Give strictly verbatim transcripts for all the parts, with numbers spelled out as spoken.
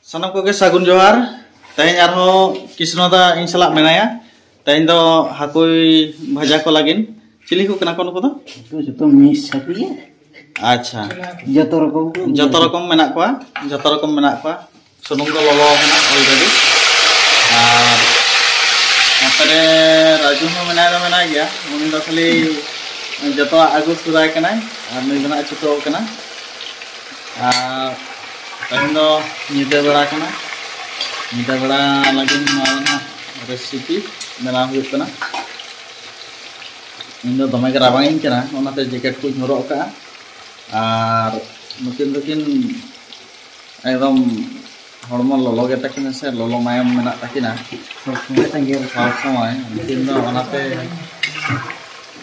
ᱥᱟᱱᱟᱢ ᱠᱚᱜᱮ ᱥᱟᱹᱜᱩᱱ ᱡᱚᱦᱟᱨ᱾ ᱛᱮᱦᱮᱧ ᱟᱨᱦᱚᱸ ᱠᱤᱥᱱᱚ ᱫᱟ ᱤᱧ ᱥᱟᱞᱟᱜ ᱢᱮᱱᱟᱭᱟ᱾ ᱛᱮᱦᱮᱧ ᱫᱚ ᱦᱟᱹᱠᱩᱭ ᱵᱷᱟᱡᱟ ᱠᱚ ᱞᱟᱹᱜᱤᱫ᱾ ᱪᱤᱞᱤ ᱠᱚ ᱠᱟᱱᱟ ᱠᱚ ᱱᱩᱠᱩ ᱫᱚ? ᱩᱱᱠᱩ ᱡᱚᱛᱚ ᱢᱤᱥ ᱦᱟᱹᱠᱩ ᱜᱮ᱾ ᱟᱪᱪᱷᱟ, ᱡᱚᱛᱚ ᱨᱚᱠᱚᱢ ᱠᱚ ᱡᱚᱛᱚ ᱨᱚᱠᱚᱢ ᱢᱮᱱᱟᱜ ᱠᱚᱣᱟ, ᱡᱚᱛᱚ ᱨᱚᱠᱚᱢ ᱢᱮᱱᱟᱜ ᱠᱚᱣᱟ᱾ ᱥᱩᱱᱩᱢ ᱫᱚ ᱞᱚᱞᱚ ᱟᱠᱟᱱᱟ already᱾ ᱟᱨ ᱱᱚᱛᱮ ᱨᱮ ᱨᱟᱡᱩ ᱦᱚᱸ ᱢᱮᱱᱟᱭ ᱫᱚ ᱢᱮᱱᱟᱭ ᱜᱮᱭᱟ, ᱩᱱᱤ ᱫᱚ ᱠᱷᱟᱹᱞᱤ ᱡᱚᱛᱚᱣᱟᱜ ᱟᱹᱜᱩ ᱥᱩᱨᱟᱭ ᱠᱟᱱᱟᱭ ᱟᱨ ᱱᱩᱭ ᱫᱚ ᱱᱟᱜ ᱪᱷᱩᱴᱟᱹᱣ ᱠᱟᱱᱟ᱾ ᱟᱨ ᱛᱮᱦᱮᱧ ᱫᱚ ᱧᱤᱫᱟᱹ ᱵᱮᱲᱟ ᱠᱟᱱᱟ, ᱧᱤᱫᱟᱹ ᱵᱮᱲᱟ ᱞᱟᱹᱜᱤᱫ ᱱᱚᱣᱟ ᱨᱮᱱᱟᱜ ᱨᱮᱥᱤᱯᱤ ᱵᱮᱱᱟᱣ ᱦᱩᱭᱩᱜ ᱠᱟᱱᱟ᱾ ᱤᱧ ᱫᱚ ᱫᱚᱢᱮ ᱜᱮ ᱨᱟᱵᱟᱝ ᱤᱧ ᱠᱟᱱᱟ, ᱚᱱᱟᱛᱮ ᱡᱮᱠᱮᱴ ᱠᱚᱧ ᱦᱚᱨᱚᱜ ᱟᱠᱟᱫᱼᱟ᱾ ᱟᱨ ᱱᱩᱠᱤᱱ ᱫᱚᱠᱤᱱ ᱮᱠᱫᱚᱢ ᱦᱚᱲᱢᱚ ᱞᱚᱞᱚ ᱜᱮ ᱛᱟᱹᱠᱤᱱᱟ ᱥᱮ, ᱞᱚᱞᱚ ᱢᱟᱭᱟᱢ ᱢᱮᱱᱟᱜ ᱛᱟᱹᱠᱤᱱᱟ᱾ ᱥᱚᱵ ᱥᱚᱢᱚᱭ ᱛᱟᱸᱜᱤ ᱨᱮ᱾ ᱥᱚᱵ ᱥᱚᱢᱚᱭ ᱩᱱᱠᱤᱱ ᱫᱚ ᱚᱱᱟᱛᱮ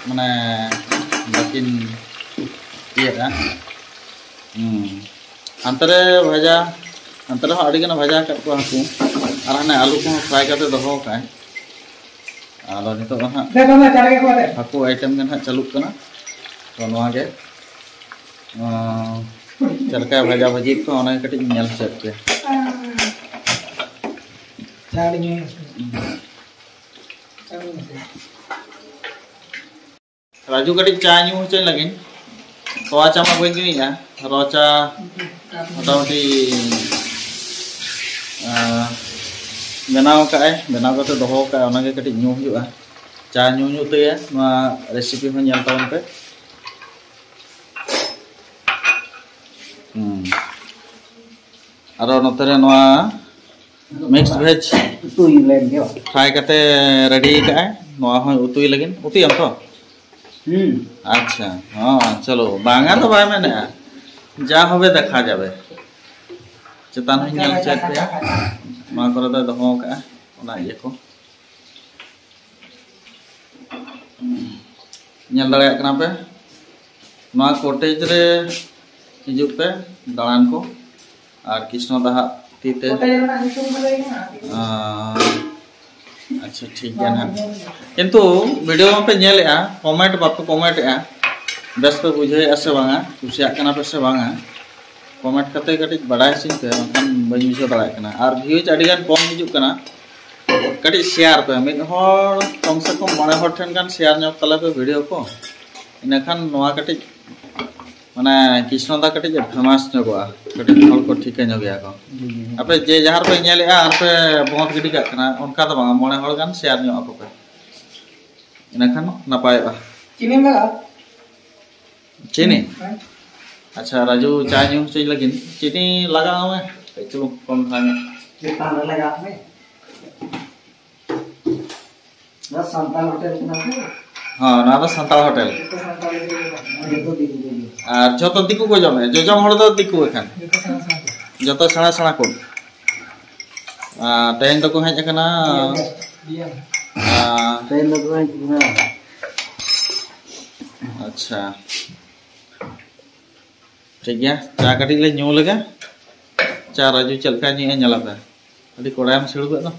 ᱢᱟᱱᱮ ᱵᱟᱹᱠᱤᱱ ᱤᱭᱟᱹᱜᱼᱟ᱾ ᱦᱩᱸ᱾ ᱦᱟᱱᱛᱮ ᱨᱮ ᱵᱷᱟᱡᱟ, ᱦᱟᱱᱛᱮ ᱨᱮᱦᱚᱸ ᱟᱹᱰᱤ ᱜᱟᱱ ᱵᱷᱟᱡᱟ ᱟᱠᱟᱫ ᱠᱚᱣᱟ ᱦᱟᱹᱠᱩ᱾ ᱟᱨ ᱦᱟᱱᱮ ᱟᱹᱞᱩ ᱠᱚᱦᱚᱸ ᱯᱷᱨᱟᱭ ᱠᱟᱛᱮ ᱫᱚᱦᱚ ᱟᱠᱟᱫᱼᱟᱭ᱾ ᱟᱫᱚ ᱱᱤᱛᱚᱜ ᱫᱚ ᱦᱟᱸᱜ ᱦᱟᱹᱠᱩ ᱟᱭᱴᱮᱢ ᱜᱮ ᱱᱟᱦᱟᱜ ᱪᱟᱹᱞᱩᱜ ᱠᱟᱱᱟ᱾ ᱛᱚ ᱱᱚᱣᱟ ᱜᱮ, ᱟᱸ, ᱪᱮᱫ ᱞᱮᱠᱟ ᱵᱷᱟᱡᱟ ᱵᱷᱟᱹᱡᱤ ᱠᱚ, ᱚᱱᱟ ᱜᱮ ᱠᱟᱹᱴᱤᱡ ᱤᱧ ᱧᱮᱞ ᱦᱚᱪᱚᱭᱮᱫ ᱯᱮᱭᱟ᱾ ᱪᱷᱟᱲ ᱧᱩᱭ ᱢᱮ᱾ ᱨᱟᱡᱩ ᱠᱟᱹᱴᱤᱡ ᱪᱟ ᱧᱩ ᱦᱚᱪᱚᱧ ᱞᱟᱹᱜᱤᱫ᱾ ᱛᱚᱣᱟ ᱪᱟ ᱢᱟ ᱵᱟᱹᱧ ᱧᱩᱭᱮᱫᱼᱟ, ᱨᱚ ᱪᱟ ᱢᱚᱴᱟᱢᱩᱴᱤ, ᱟᱸ, ᱵᱮᱱᱟᱣ ᱠᱟᱜᱼᱟᱭ, ᱵᱮᱱᱟᱣ ᱠᱟᱛᱮ ᱫᱚᱦᱚ ᱠᱟᱜᱼᱟᱭ, ᱚᱱᱟᱜᱮ ᱠᱟᱹᱴᱤᱡ ᱧᱩ ᱦᱩᱭᱩᱜᱼᱟ᱾ ᱪᱟ ᱧᱩ ᱧᱩ ᱛᱮᱜᱮ ᱱᱚᱣᱟ ᱨᱮᱥᱤᱯᱤ ᱦᱚᱸ ᱧᱮᱞ ᱛᱟᱵᱚᱱ ᱯᱮ᱾ ᱦᱩᱸ᱾ ᱟᱨᱚ ᱱᱚᱛᱮ ᱨᱮ ᱱᱚᱣᱟ ᱢᱤᱠᱥ ᱵᱷᱮᱡᱽ ᱩᱛᱩᱭ ᱞᱮᱱ ᱜᱮ᱾ ᱯᱷᱨᱟᱭ ᱠᱟᱛᱮ ᱨᱮᱰᱤ ᱠᱟᱜᱼᱟᱭ, ᱱᱚᱣᱟ ᱦᱚᱸ ᱩᱛᱩᱭ ᱞᱟᱹᱜᱤᱫ᱾ ᱩᱛᱩᱭᱟᱢ ᱛᱚ? ᱦᱩᱸ᱾ ᱟᱪᱪᱷᱟ, ᱦᱚᱸ, ᱪᱚᱞᱚ, ᱵᱟᱝᱟ ᱫᱚ ᱵᱟᱭ ᱢᱮᱱᱮᱜᱼᱟ, ᱡᱟ ᱦᱚᱵᱮ ᱫᱮᱠᱷᱟ ᱡᱟᱵᱮ᱾ ᱪᱮᱛᱟᱱ ᱦᱚᱸᱧ ᱧᱮᱞ ᱦᱚᱪᱚᱭᱮᱫ ᱯᱮᱭᱟ, ᱱᱚᱣᱟ ᱠᱚᱨᱮ ᱫᱚᱭ ᱫᱚᱦᱚ ᱠᱟᱜᱼᱟ ᱚᱱᱟ ᱤᱭᱟᱹ ᱠᱚ᱾ ᱧᱮᱞ ᱫᱟᱲᱮᱭᱟᱜ ᱠᱟᱱᱟ ᱯᱮ, ᱱᱚᱣᱟ ᱠᱚᱴᱮᱡᱽ ᱨᱮ ᱦᱤᱡᱩᱜ ᱯᱮ ᱫᱟᱬᱟᱱ ᱠᱚ, ᱟᱨ ᱠᱨᱤᱥᱱᱚ ᱫᱟᱦᱟᱜ ᱛᱤ ᱛᱮ᱾ ᱠᱚᱴᱮᱡᱽ ᱨᱮᱱᱟᱜ ᱧᱩᱛᱩᱢ ᱫᱚ ᱞᱟᱹᱭ ᱢᱮ᱾ ᱟᱸ, ᱟᱪᱪᱷᱟ, ᱴᱷᱤᱠ ᱜᱮᱭᱟ ᱱᱟᱦᱟᱜ, ᱠᱤᱱᱛᱩ ᱵᱷᱤᱰᱤᱭᱳ ᱢᱟᱯᱮ ᱧᱮᱞᱮᱜᱼᱟ, ᱠᱚᱢᱮᱱᱴ ᱵᱟᱯᱮ ᱠᱚᱢᱮᱱᱴᱮᱜᱼᱟ, ᱵᱮᱥ ᱯᱮ ᱵᱩᱡᱷᱟᱹᱣᱮᱜᱼᱟ ᱥᱮ ᱵᱟᱝᱟ, ᱠᱩᱥᱤᱭᱟᱜ ᱠᱟᱱᱟ ᱯᱮ ᱥᱮ ᱵᱟᱝᱟ? ᱠᱚᱢᱮᱱᱴ ᱠᱟᱛᱮ ᱠᱟᱹᱴᱤᱡ ᱵᱟᱲᱟᱭ ᱦᱚᱪᱚᱧ ᱯᱮ, ᱵᱟᱝᱠᱷᱟᱱ ᱵᱟᱹᱧ ᱵᱩᱡᱷᱟᱹᱣ ᱫᱟᱲᱮᱭᱟᱜ ᱠᱟᱱᱟ᱾ ᱟᱨ ᱵᱷᱤᱭᱩᱡᱽ ᱟᱹᱰᱤ ᱜᱟᱱ ᱠᱚᱢ ᱦᱤᱡᱩᱜ ᱠᱟᱱᱟ, ᱠᱟᱹᱴᱤᱡ ᱥᱮᱭᱟᱨ ᱯᱮ, ᱢᱤᱫ ᱦᱚᱲ ᱠᱚᱢ ᱥᱮ ᱠᱚᱢ ᱢᱚᱬᱮ ᱦᱚᱲ ᱴᱷᱮᱱ ᱜᱟᱱ ᱥᱮᱭᱟᱨ ᱧᱚᱜ ᱛᱟᱞᱮ ᱯᱮ ᱵᱷᱤᱰᱤᱭᱳ ᱠᱚ, ᱤᱱᱟᱹᱠᱷᱟᱱ ᱱᱚᱣᱟ ᱠᱟᱹᱴᱤᱡ ᱢᱟᱱᱮ ᱠᱨᱤᱥᱱᱚ ᱫᱟ ᱠᱟᱹᱴᱤᱡ ᱯᱷᱮᱢᱟᱥ ᱧᱚᱜᱚᱜᱼᱟ, ᱠᱟᱹᱴᱤᱡ ᱦᱚᱲ ᱠᱚ ᱴᱷᱤᱠᱟᱹ ᱧᱚᱜᱮᱭᱟ ᱠᱚ᱾ ᱟᱯᱮ ᱡᱮ ᱡᱟᱦᱟᱸ ᱨᱮᱯᱮ ᱧᱮᱞᱮᱜᱼᱟ ᱟᱨ ᱯᱮ ᱵᱚᱸᱫᱽ ᱜᱤᱰᱤ ᱠᱟᱜ ᱠᱟᱱᱟ, ᱚᱱᱠᱟ ᱫᱚ ᱵᱟᱝ, ᱢᱚᱬᱮ ᱦᱚᱲ ᱜᱟᱱ ᱥᱮᱭᱟᱨ ᱧᱚᱜ ᱟᱠᱚ ᱯᱮ, ᱤᱱᱟᱹᱠᱷᱟᱱ ᱱᱟᱯᱟᱭᱚᱜᱼᱟ᱾ ᱪᱤᱱᱤᱢ ᱞᱟᱜᱟᱣᱟ? ᱪᱤᱱᱤ? ᱦᱮᱸ᱾ ᱟᱪᱪᱷᱟ, ᱨᱟᱡᱩ ᱪᱟ ᱧᱩ ᱦᱚᱪᱚᱧ ᱞᱟᱹᱜᱤᱫ ᱪᱤᱱᱤ ᱞᱟᱜᱟᱣ ᱢᱮ, ᱠᱟᱹᱡ ᱪᱩᱞᱩᱝ ᱠᱚᱢ ᱫᱷᱟᱨᱟ ᱧᱚᱜ᱾ ᱪᱮᱛᱟᱱ ᱨᱮ ᱞᱟᱜᱟᱣ ᱢᱮ᱾ ᱱᱚᱣᱟ ᱥᱟᱱᱛᱟᱲ ᱦᱳᱴᱮᱞ ᱠᱟᱱᱟ ᱛᱚ᱾ ᱦᱚᱸ, ᱱᱚᱣᱟ ᱫᱚ ᱥᱟᱱᱛᱟᱲ ᱦᱳᱴᱮᱞ᱾ ᱡᱚᱛᱚ ᱫᱤᱠᱩ ᱜᱮ ᱡᱚᱢᱟ᱾ ᱟᱨ ᱡᱚᱛᱚ ᱫᱤᱠᱩ ᱠᱚ ᱡᱚᱢᱮᱫᱼᱟ, ᱡᱚᱡᱚᱢ ᱦᱚᱲ ᱫᱚ ᱫᱤᱠᱩ ᱮᱠᱷᱟᱱ᱾ ᱡᱚᱛᱚ ᱥᱮᱬᱟ ᱥᱮᱬᱟ ᱠᱚ᱾ ᱟᱨ ᱛᱮᱦᱮᱧ ᱫᱚᱠᱚ ᱦᱮᱡ ᱟᱠᱟᱱᱟ᱾ ᱟᱨ ᱛᱮᱦᱮᱧ ᱫᱚᱠᱚ ᱦᱮᱡ ᱟᱠᱟᱱᱟ᱾ ᱟᱪᱪᱷᱟ, ᱴᱷᱤᱠ ᱜᱮᱭᱟ, ᱪᱟ ᱠᱟᱹᱴᱤᱡ ᱞᱮ ᱧᱩ ᱞᱮᱜᱮ᱾ ᱪᱟ ᱨᱟᱡᱩ ᱪᱮᱫ ᱞᱮᱠᱟ ᱧᱩᱭᱮᱫᱼᱟ ᱧᱮᱞ ᱟᱯᱮ᱾ ᱟᱹᱰᱤ ᱠᱚᱲᱟᱭᱮᱢ ᱥᱤᱲᱩᱵ ᱮᱫ ᱫᱚ᱾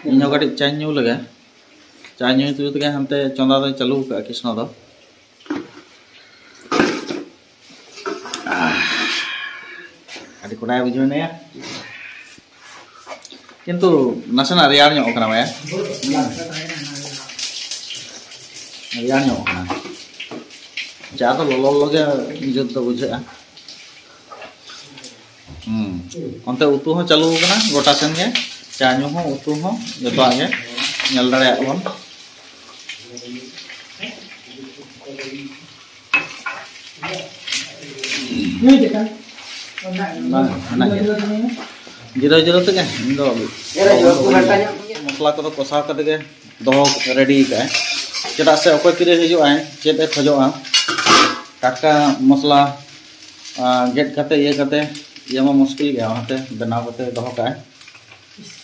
ᱤᱧ ᱦᱚᱸ ᱠᱟᱹᱴᱤᱡ ᱪᱟᱧ ᱧᱩ ᱞᱮᱜᱮ᱾ ᱪᱟ ᱧᱩ ᱧᱩ ᱛᱮᱜᱮ ᱦᱟᱱᱛᱮ ᱪᱚᱸᱫᱟ ᱫᱚᱭ ᱪᱟᱹᱞᱩ ᱟᱠᱟᱫᱼᱟ ᱠᱨᱤᱥᱱᱚ ᱫᱚ᱾ ᱟᱹᱰᱤ ᱠᱚᱲᱟᱭ ᱵᱩᱡᱷᱟᱹᱣ ᱮᱱᱟᱭᱟ᱾ ᱠᱤᱱᱛᱩ ᱱᱟᱥᱮᱱᱟᱜ ᱨᱮᱭᱟᱲ ᱧᱚᱜ ᱠᱟᱱᱟ ᱢᱟᱭᱟ᱾ ᱨᱮᱭᱟᱲ ᱧᱚᱜ ᱠᱟᱱᱟ᱾ ᱪᱟ ᱫᱚ ᱞᱚᱞᱚ ᱞᱚᱞᱚ ᱜᱮ ᱡᱩᱛ ᱫᱚ ᱵᱩᱡᱷᱟᱹᱜᱼᱟ᱾ ᱦᱩᱸ᱾ ᱚᱱᱛᱮ ᱩᱛᱩ ᱦᱚᱸ ᱪᱟᱹᱞᱩ ᱟᱠᱟᱱᱟ ᱜᱚᱴᱟ ᱥᱮᱱ ᱜᱮ᱾ ᱪᱟ ᱧᱩ ᱦᱚᱸ, ᱩᱛᱩ ᱦᱚᱸ, ᱡᱚᱛᱚᱣᱟᱜ ᱜᱮ ᱧᱮᱞ ᱫᱟᱲᱮᱭᱟᱜ ᱵᱚᱱ᱾ ᱵᱟᱝ, ᱢᱮᱱᱟᱜ ᱜᱮᱭᱟ᱾ ᱡᱤᱨᱟᱹᱣ ᱡᱤᱨᱟᱹᱣ ᱛᱮᱜᱮ ᱤᱧ ᱫᱚ ᱢᱚᱥᱞᱟ ᱠᱚᱫᱚ ᱠᱚᱥᱟᱣ ᱠᱟᱛᱮ ᱜᱮ ᱫᱚᱦᱚ ᱨᱮᱰᱤ ᱠᱟᱜᱼᱟᱭ᱾ ᱪᱮᱫᱟᱜ ᱥᱮ ᱚᱠᱚᱭ ᱛᱤᱨᱮ ᱦᱤᱡᱩᱜ ᱟᱭ, ᱪᱮᱫ ᱮ ᱠᱷᱚᱡᱚᱜᱼᱟ, ᱴᱟᱴᱠᱟ ᱢᱚᱥᱞᱟ, ᱟᱸ, ᱜᱮᱫ ᱠᱟᱛᱮ ᱤᱭᱟᱹ ᱠᱟᱛᱮ ᱤᱭᱟᱹ ᱢᱟ ᱢᱩᱥᱠᱤᱞ ᱜᱮᱭᱟ, ᱚᱱᱟᱛᱮ ᱵᱮᱱᱟᱣ ᱠᱟᱛᱮ ᱫᱚᱦᱚ ᱠᱟᱜᱼᱟᱭ᱾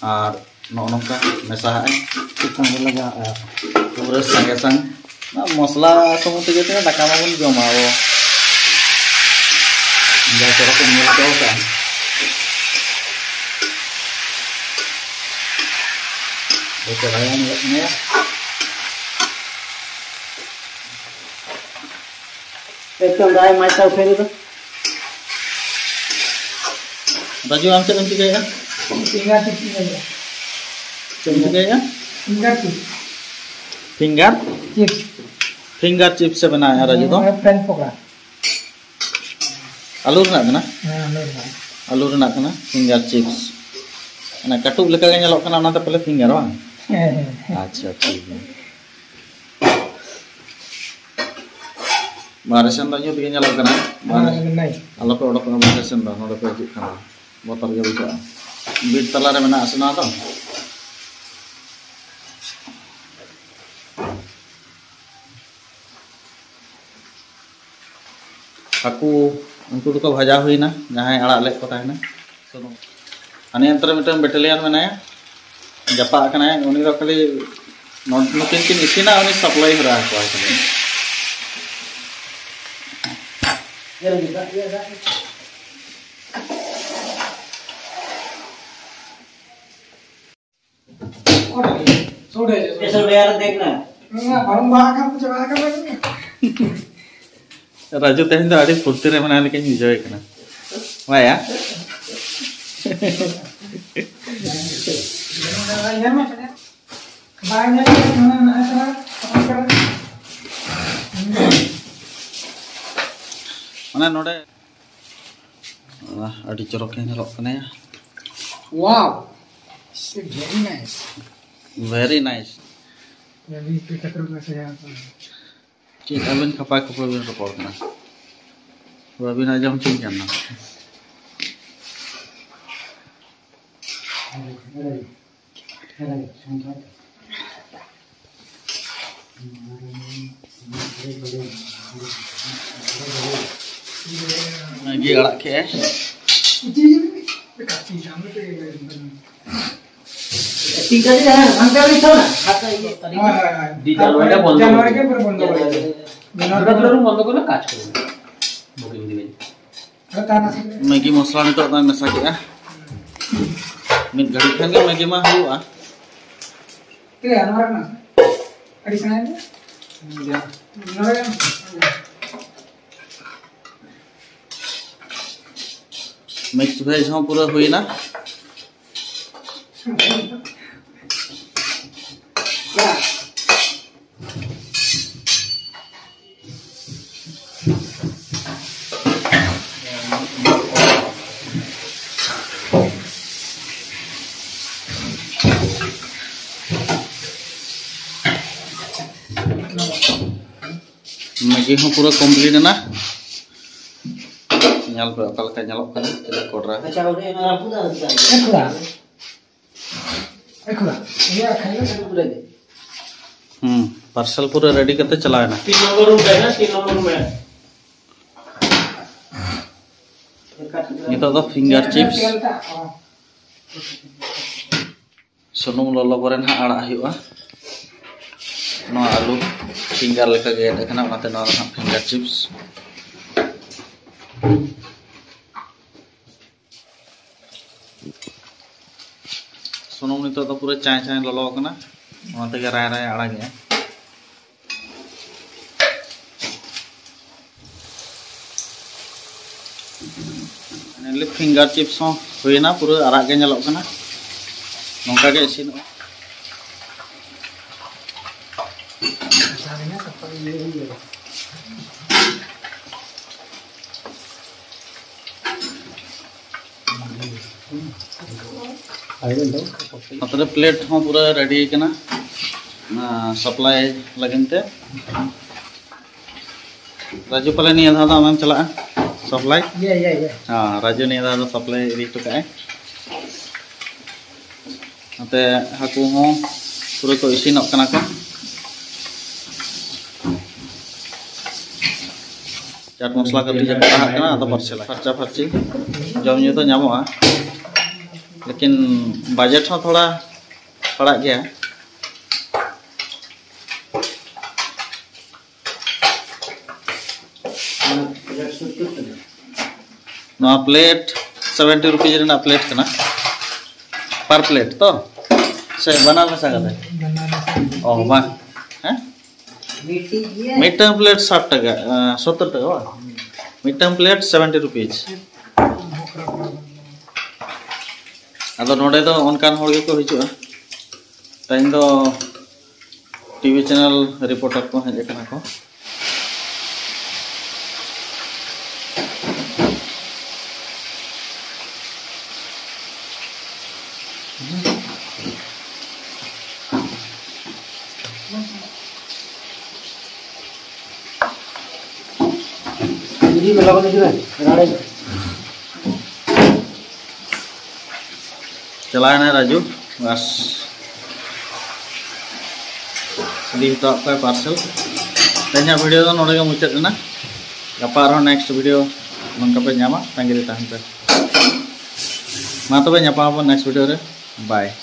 ᱟᱨ ᱱᱚᱜᱼᱚ ᱱᱚᱝᱠᱟ ᱢᱮᱥᱟ ᱦᱟᱜᱼᱟᱭ᱾ ᱪᱮᱛᱟᱱ ᱨᱮ ᱞᱟᱜᱟᱣ ᱟᱨ ᱯᱩᱨᱟᱹ ᱥᱟᱸᱜᱮ ᱥᱟᱝ ᱚᱱᱟ ᱢᱚᱥᱞᱟ ᱥᱩᱢᱩᱝ ᱛᱮᱜᱮ ᱛᱚ ᱫᱟᱠᱟ ᱢᱟᱵᱚᱱ ᱡᱚᱢᱟ ᱟᱵᱚ᱾ ᱡᱟ ᱪᱚᱨᱚᱠ ᱮᱢ ᱧᱮᱞ ᱦᱚᱪᱚ ᱠᱟᱜᱼᱟ᱾ ᱟᱹᱰᱤ ᱪᱮᱦᱨᱟ ᱧᱮᱞᱚᱜ ᱠᱟᱱᱟ᱾ ᱮᱠᱫᱚᱢ ᱫᱟᱭ ᱢᱟᱭ ᱛᱟᱣ ᱯᱷᱮᱨ ᱫᱚ᱾ ᱨᱟᱡᱩ, ᱟᱢ ᱪᱮᱫ ᱮᱢ ᱪᱤᱠᱟᱹᱭᱮᱫᱼᱟ? ᱯᱷᱤᱝᱜᱟᱨ ᱪᱤᱯᱥ ᱤᱧ ᱞᱟᱹᱭᱮᱫᱼᱟ᱾ ᱪᱮᱫ ᱮᱢ ᱪᱤᱠᱟᱹᱭᱮᱫᱼᱟ? Finger chips. Finger? Chips. Finger chips ᱮ ᱵᱮᱱᱟᱣᱮᱫᱼᱟ ᱨᱟᱡᱩ ᱫᱚ᱾ ᱦᱮᱸ, ᱯᱷᱨᱮᱧᱪ ᱯᱚᱠᱚᱲᱟ᱾ ᱟᱹᱞᱩ ᱨᱮᱱᱟᱜ ᱠᱟᱱᱟ? ᱦᱮᱸ, ᱟᱹᱞᱩ ᱨᱮᱱᱟᱜ᱾ ᱟᱹᱞᱩ ᱨᱮᱱᱟᱜ ᱠᱟᱱᱟ ᱯᱷᱤᱝᱜᱟᱨ ᱪᱤᱯᱥ᱾ ᱚᱱᱟ ᱠᱟᱹᱴᱩᱵ ᱞᱮᱠᱟ ᱜᱮ ᱧᱮᱞᱚᱜ ᱠᱟᱱᱟ, ᱚᱱᱟᱛᱮ ᱯᱟᱞᱮ ᱯᱷᱤᱝᱜᱟᱨ, ᱵᱟᱝ? ᱦᱮᱸ, ᱦᱮᱸ, ᱦᱮᱸ᱾ ᱟᱪᱪᱷᱟ, ᱴᱷᱤᱠ ᱜᱮᱭᱟ᱾ ᱵᱟᱦᱨᱮ ᱥᱮᱱ ᱫᱚ ᱧᱩᱛ ᱜᱮ ᱧᱮᱞᱚᱜ ᱠᱟᱱᱟ᱾ ᱵᱟᱦᱨᱮ ᱦᱮᱸ, ᱱᱟᱭᱤᱥ᱾ ᱟᱞᱚ ᱯᱮ ᱚᱰᱚᱠᱚᱜᱼᱟ ᱵᱟᱦᱨᱮ ᱥᱮᱱ ᱫᱚ, ᱱᱚᱰᱮ ᱯᱮ ᱦᱤᱡᱩᱜ ᱠᱷᱟᱱ ᱫᱚ ᱵᱚᱛᱚᱨ ᱜᱮ ᱵᱩᱡᱷᱟᱹᱜᱼᱟ᱾ ᱵᱤᱨ ᱛᱟᱞᱟ ᱨᱮ ᱢᱮᱱᱟᱜᱼᱟ ᱥᱮ ᱱᱚᱣᱟ ᱫᱚ᱾ ᱦᱟᱹᱠᱩ ᱩᱱᱠᱩ ᱫᱚᱠᱚ ᱵᱷᱟᱡᱟ ᱦᱩᱭᱱᱟ, ᱡᱟᱦᱟᱸᱭ ᱟᱲᱟᱜ ᱞᱮᱫ ᱠᱚ ᱛᱟᱦᱮᱱᱟ᱾ ᱦᱟᱱᱮ ᱚᱱᱛᱮ ᱨᱮ ᱢᱤᱫᱴᱟᱝ ᱵᱮᱴᱟᱞᱤᱭᱟᱱ ᱢᱮᱱᱟᱭᱟ, ᱡᱟᱯᱟᱜ ᱠᱟᱱᱟᱭ, ᱩᱱᱤ ᱫᱚ ᱠᱷᱟᱹᱞᱤ ᱱᱚ-, ᱱᱩᱠᱤᱱ ᱠᱤᱱ ᱤᱥᱤᱱᱟ, ᱩᱱᱤ ᱥᱟᱯᱞᱟᱭ ᱦᱚᱨᱟ ᱟᱠᱚᱣᱟᱭ ᱠᱷᱟᱹᱞᱤ᱾ ᱮᱥᱚ ᱰᱮᱭᱟᱨ ᱫᱮᱠᱷ ᱱᱟ᱾ ᱯᱟᱨᱚᱢ ᱵᱟᱦᱟ ᱠᱟᱱ ᱠᱚ ᱪᱟᱵᱟ ᱟᱠᱟᱱᱟ᱾ ᱨᱟᱡᱩ ᱛᱮᱦᱮᱧ ᱫᱚ ᱟᱹᱰᱤ ᱯᱷᱩᱨᱛᱤ ᱨᱮ ᱢᱮᱱᱟᱭ ᱞᱮᱠᱟᱧ ᱵᱩᱡᱷᱟᱹᱣᱮ ᱠᱟᱱᱟ᱾ ᱵᱟᱭᱟ? ᱧᱮᱞ ᱢᱮ᱾ ᱵᱟᱭ ᱧᱮᱞ ᱢᱮ, ᱢᱟᱱᱮ ᱱᱚᱜᱼᱚᱭ ᱛᱚᱨᱟ ᱛᱟᱯᱟᱢ ᱠᱟᱱᱟ᱾ ᱢᱟᱱᱮ ᱱᱚᱰᱮ, ᱟᱦ, ᱟᱹᱰᱤ ᱪᱚᱨᱚᱠ ᱮ ᱧᱮᱞᱚᱜ ᱠᱟᱱᱟᱭᱟ᱾ Wow, very nice. Very nice. ᱟᱹᱰᱤ ᱯᱮ ᱠᱟᱛᱨᱚ ᱠᱚ ᱥᱮᱭᱟ ᱠᱚ᱾ ᱪᱮᱫ ᱟᱵᱮᱱ ᱠᱷᱟᱯᱟ ᱠᱷᱟᱯᱟ ᱵᱮᱱ ᱨᱚᱯᱚᱲ ᱠᱟᱱᱟ? ᱵᱟᱵᱤᱱ ᱟᱸᱡᱚᱢ ᱴᱷᱤᱠ ᱠᱟᱱᱟ᱾ ᱢᱮᱜᱤ ᱟᱲᱟᱜ ᱠᱮᱜᱼᱟᱭ᱾ ᱛᱤᱱ ᱠᱟᱹᱴᱤᱡ ᱦᱟᱱᱛᱮ ᱨᱮ ᱛᱷᱚᱲᱟ, ᱦᱟᱛ ᱨᱮ ᱤᱭᱟᱹ ᱛᱟᱹᱞᱤᱧ᱾ ᱦᱳᱭ, ᱦᱳᱭ, ᱦᱳᱭ᱾ ᱰᱤᱡᱮᱞ ᱚᱸᱰᱮ ᱵᱚᱱᱫᱚ ᱡᱟᱱᱩᱣᱟᱨᱤ ᱜᱮ ᱯᱩᱨᱟᱹ ᱵᱚᱱᱫᱚ ᱠᱚᱨᱮ ᱫᱤᱞᱤᱧ᱾ ᱫᱩᱨᱜᱟ ᱯᱩᱡᱟ ᱨᱮ ᱵᱚᱱᱫᱚ ᱠᱚᱨᱮ ᱠᱟᱡᱽ ᱠᱚᱨᱮ᱾ ᱵᱩᱠᱤᱝ ᱫᱤᱞᱤᱧ᱾ ᱟᱨ ᱛᱟᱦᱮᱱᱟ ᱥᱮ? ᱢᱮᱜᱤ ᱢᱚᱥᱞᱟ ᱱᱤᱛᱚᱜ ᱫᱚ ᱢᱮᱥᱟ ᱠᱮᱜᱼᱟ᱾ ᱢᱤᱫ ᱜᱷᱟᱹᱲᱤᱡ ᱠᱷᱟᱱ ᱜᱮ ᱢᱮᱜᱤ ᱢᱟ ᱦᱩᱭᱩᱜᱼᱟ᱾ ᱛᱤᱱᱟᱹᱜ ᱱᱚᱣᱟ ᱨᱮ ᱢᱮᱱᱟᱜᱼᱟ? ᱟᱹᱰᱤ ᱥᱟᱺᱜᱤᱧ ᱨᱮ? ᱱᱚᱰᱮ ᱜᱮ᱾ Mix veg ᱦᱚᱸ ᱯᱩᱨᱟᱹ ᱦᱩᱭᱱᱟ᱾ ᱢᱮᱜᱤ ᱦᱚᱸ ᱯᱩᱨᱟᱹ complete ᱮᱱᱟ᱾ ᱧᱮᱞ ᱯᱮ ᱚᱠᱟ ᱞᱮᱠᱟ ᱧᱮᱞᱚᱜ ᱠᱟᱱᱟ, ᱛᱤᱱᱟᱹᱜ ᱠᱚᱰᱨᱟ᱾ ᱟᱪᱪᱷᱟ, ᱚᱸᱰᱮ ᱚᱱᱟ ᱨᱟᱹᱯᱩᱫ ᱟᱠᱟᱫᱟ᱾ ᱮ ᱠᱚᱲᱟ, ᱮ ᱠᱚᱲᱟ, ᱤᱭᱟᱹ ᱠᱷᱟᱱ ᱫᱚ ᱯᱩᱨᱟᱹ ᱜᱮ᱾ ᱦᱩᱸ, parcel ᱯᱩᱨᱟᱹ ready ᱠᱟᱛᱮ ᱪᱟᱞᱟᱣ ᱮᱱᱟ᱾ ᱛᱤᱱ ᱱᱚᱢᱵᱚᱨ room ᱨᱮ ᱦᱮᱱᱟᱜ, ᱛᱤᱱ ᱱᱚᱢᱵᱚᱨ room ᱨᱮ᱾ ᱱᱤᱛᱚᱜ ᱫᱚ finger chips᱾ ᱥᱩᱱᱩᱢ ᱞᱚᱞᱚ ᱯᱚᱨᱮ ᱱᱟᱦᱟᱜ ᱟᱲᱟᱜ ᱦᱩᱭᱩᱜᱼᱟ᱾ ᱱᱚᱣᱟ ᱟᱹᱞᱩ finger ᱞᱮᱠᱟ ᱜᱮᱫ ᱟᱠᱟᱱᱟ, ᱚᱱᱟᱛᱮ ᱱᱚᱣᱟ ᱫᱚ ᱱᱟᱦᱟᱜ finger chips᱾ ᱥᱩᱱᱩᱢ ᱱᱤᱛᱚᱜ ᱫᱚ ᱯᱩᱨᱟᱹ ᱪᱟᱸᱭ ᱪᱟᱸᱭ ᱞᱚᱞᱚ ᱟᱠᱟᱱᱟ, ᱚᱱᱟ ᱛᱮᱜᱮ ᱨᱟᱭ ᱨᱟᱭ ᱟᱲᱟᱜᱮᱜᱼᱟ᱾ Finally finger chips ᱦᱚᱸ ᱦᱩᱭᱮᱱᱟ, ᱯᱩᱨᱟᱹ ᱟᱨᱟᱜ ᱜᱮ ᱧᱮᱞᱚᱜ ᱠᱟᱱᱟ᱾ ᱱᱚᱝᱠᱟ ᱜᱮ ᱤᱥᱤᱱᱚᱜᱼᱟ᱾ ᱱᱚᱛᱮ ᱨᱮ plate ᱦᱚᱸ ᱯᱩᱨᱟᱹ ready ᱠᱟᱱᱟ, ᱚᱱᱟ supply ᱞᱟᱹᱜᱤᱫ ᱛᱮ᱾ ᱨᱟᱡᱩ, ᱯᱟᱞᱮ ᱱᱤᱭᱟᱹ ᱫᱷᱟᱣ ᱫᱚ ᱟᱢᱮᱢ ᱪᱟᱞᱟᱜᱼᱟ supply? ᱤᱭᱟᱹ, ᱤᱭᱟᱹ, ᱤᱭᱟᱹ᱾ ᱦᱮᱸ, ᱨᱟᱡᱩ ᱱᱤᱭᱟᱹ ᱫᱷᱟᱣ ᱫᱚ supply ᱤᱫᱤ ᱦᱚᱴᱚ ᱠᱟᱜᱼᱟᱭ᱾ ᱱᱚᱛᱮ ᱦᱟᱹᱠᱩ ᱦᱚᱸ ᱯᱩᱨᱟᱹ ᱠᱚ ᱤᱥᱤᱱᱚᱜ ᱠᱟᱱᱟ ᱠᱚ᱾ ᱪᱟᱴ ᱢᱚᱥᱞᱟ ᱠᱟᱹᱴᱤᱡ ᱮ ᱠᱚᱴᱟᱦᱟᱜ ᱠᱟᱱᱟ, ᱟᱫᱚ ᱯᱟᱨᱥᱮᱞᱟᱭ᱾ ᱯᱷᱟᱨᱪᱟ ᱯᱷᱟᱨᱪᱤ ᱡᱚᱢ ᱧᱩ ᱫᱚ ᱧᱟᱢᱚᱜᱼᱟ, ᱞᱮᱠᱤᱱ budget ᱦᱚᱸ ᱛᱷᱚᱲᱟ ᱯᱟᱲᱟᱜ ᱜᱮᱭᱟ᱾ ᱱᱚᱣᱟ plate seventy rupees ᱨᱮᱱᱟᱜ plate ᱠᱟᱱᱟ, per plate ᱛᱚ, ᱥᱮ ᱵᱟᱱᱟᱨ ᱢᱮᱥᱟ ᱠᱟᱛᱮ? ᱚ, ᱵᱟᱝ, ᱦᱮᱸ? ᱢᱤᱫᱴᱟᱝ plate ᱥᱟᱴ ᱴᱟᱠᱟ, ᱟᱸ, ᱥᱚᱛᱛᱚᱨ ᱴᱟᱠᱟ ᱵᱟᱝ? ᱢᱤᱫᱴᱟᱝ plate seventy rupees᱾ ᱟᱫᱚ ᱱᱚᱰᱮ ᱫᱚ ᱚᱱᱠᱟᱱ ᱦᱚᱲ ᱜᱮᱠᱚ ᱦᱤᱡᱩᱜᱼᱟ᱾ ᱛᱮᱦᱮᱧ ᱫᱚ ᱴᱤᱵᱷᱤ ᱪᱮᱱᱮᱞ ᱨᱤᱯᱳᱨᱴᱟᱨ ᱠᱚ ᱦᱮᱡ ᱟᱠᱟᱱᱟ ᱠᱚ᱾ ᱪᱟᱞᱟᱣᱮᱱᱟᱭ ᱨᱟᱡᱩ, ᱵᱟᱥ, ᱤᱫᱤ ᱦᱚᱴᱚᱣᱟᱜ ᱠᱚᱣᱟᱭ ᱯᱟᱨᱥᱮᱞ᱾ ᱛᱮᱦᱮᱧᱟᱜ ᱵᱷᱤᱰᱤᱭᱳ ᱫᱚ ᱱᱚᱰᱮ ᱜᱮ ᱢᱩᱪᱟᱹᱫ ᱮᱱᱟ᱾ ᱜᱟᱯᱟ ᱟᱨᱦᱚᱸ ᱱᱮᱠᱥᱴ ᱵᱷᱤᱰᱤᱭᱳ ᱱᱚᱝᱠᱟ ᱯᱮ ᱧᱟᱢᱟ, ᱛᱟᱺᱜᱤ ᱨᱮ ᱛᱟᱦᱮᱱ ᱯᱮ᱾ ᱢᱟ ᱛᱚᱵᱮ, ᱧᱟᱯᱟᱢ ᱟᱵᱚᱱ ᱱᱮᱠᱥᱴ ᱵᱷᱤᱰᱤᱭᱳ ᱨᱮ᱾ ᱵᱟᱭ᱾